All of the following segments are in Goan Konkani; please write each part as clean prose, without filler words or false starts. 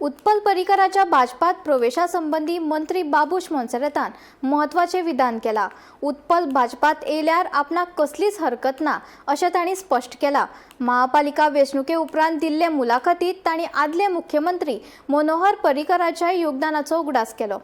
उत्पल पर्रीकराच्या भाजपात प्रवेशा संबंदी मंत्री बाबूश मोन्सेरातान म्हत्वाचें विधान केलां. उत्पल भाजपात येयल्यार आपणाक कसलीच हरकत ना अशें तांणी स्पश्ट केलां. महापालिका वेंचणुके उपरांत दिल्ले मुलाखतीत तांणी आदले मुख्यमंत्री मनोहर पर्रीकराच्या योगदानाचो उगडास केलो.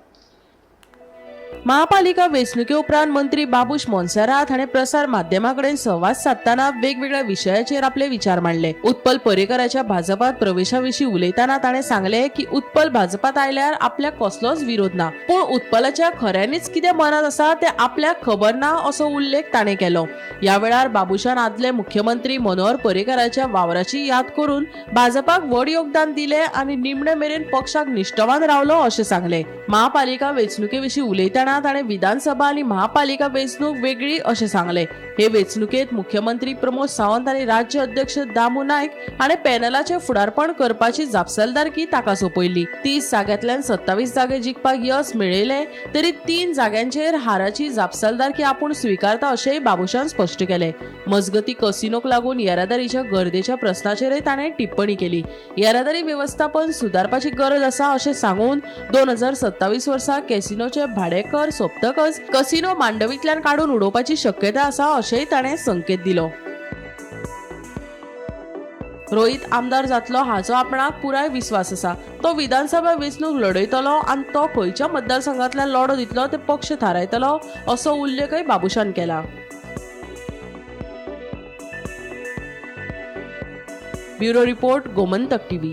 महापालिका वेंचणुके उपरांत मंत्री बाबूश मोन्सेरात हाणें प्रसार माध्यमां कडेन संवाद सादतना वेगवेगळ्या विशयाचेर आपले विचार मांडले. उत्पल पर्रीकराच्या भाजपात प्रवेशा विशीं उलयतना ताणें सांगलें की उत्पल भाजपात आयल्यार आपल्याक कसलोच विरोध ना, पूण उत्पलाच्या खऱ्यांनीच कितें मनांत आसा तें आपल्याक खबर ना असो उल्लेख ताणें केलो. ह्या वेळार बाबूशान आदले मुख्यमंत्री मनोहर पर्रीकराच्या वावराची याद करून भाजपाक व्हड योगदान दिलें आनी निमणे मेरेन पक्षाक निश्ठवान रावलो अशें सांगलें. महापालिका वेंचणुके विशीं उलयतना ताणें विधानसभा आनी महापालिका वेंचणूक वेगळी अशें सांगलें. हे वेंचणुकेंत मुख्यमंत्री प्रमोद सावंत आनी राज्य अध्यक्ष दामू नायक हाणें पॅनलाचें फुडारपण करपाची जापसालदारकी ताका सोंपयल्ली. 30 जाग्यांतल्यान 27 जागे जिखपाक यश मेळयलें तरी 3 जाग्यांचेर हाराची जापसालदारकी आपूण स्विकारता अशेंय बाबूशान स्पश्ट केलें. मजगती कसिनोक लागून येरादारीच्या गर्देच्या प्रस्नाचेरय ताणें टिप्पणी केली. येरादारी वेवस्थापन सुदारपाची गरज आसा अशें सांगून 2027 वर्सा कॅसिनोचे भाडेकर सोंपतकच कसिनो मांडवींतल्यान काडून उडोवपाची शक्यता आसा अशेंय ताणें संकेत दिलो. रोहित आमदार जातलो हाचो आपणाक पुराय विस्वास आसा. तो विधानसभा वेंचणूक लढयतलो आनी तो खंयच्या मतदारसंघांतल्यान लढो दितलो ते पक्ष थारायतलो असो उल्लेखय बाबूशान केला. Bureau report, Gomantak TV.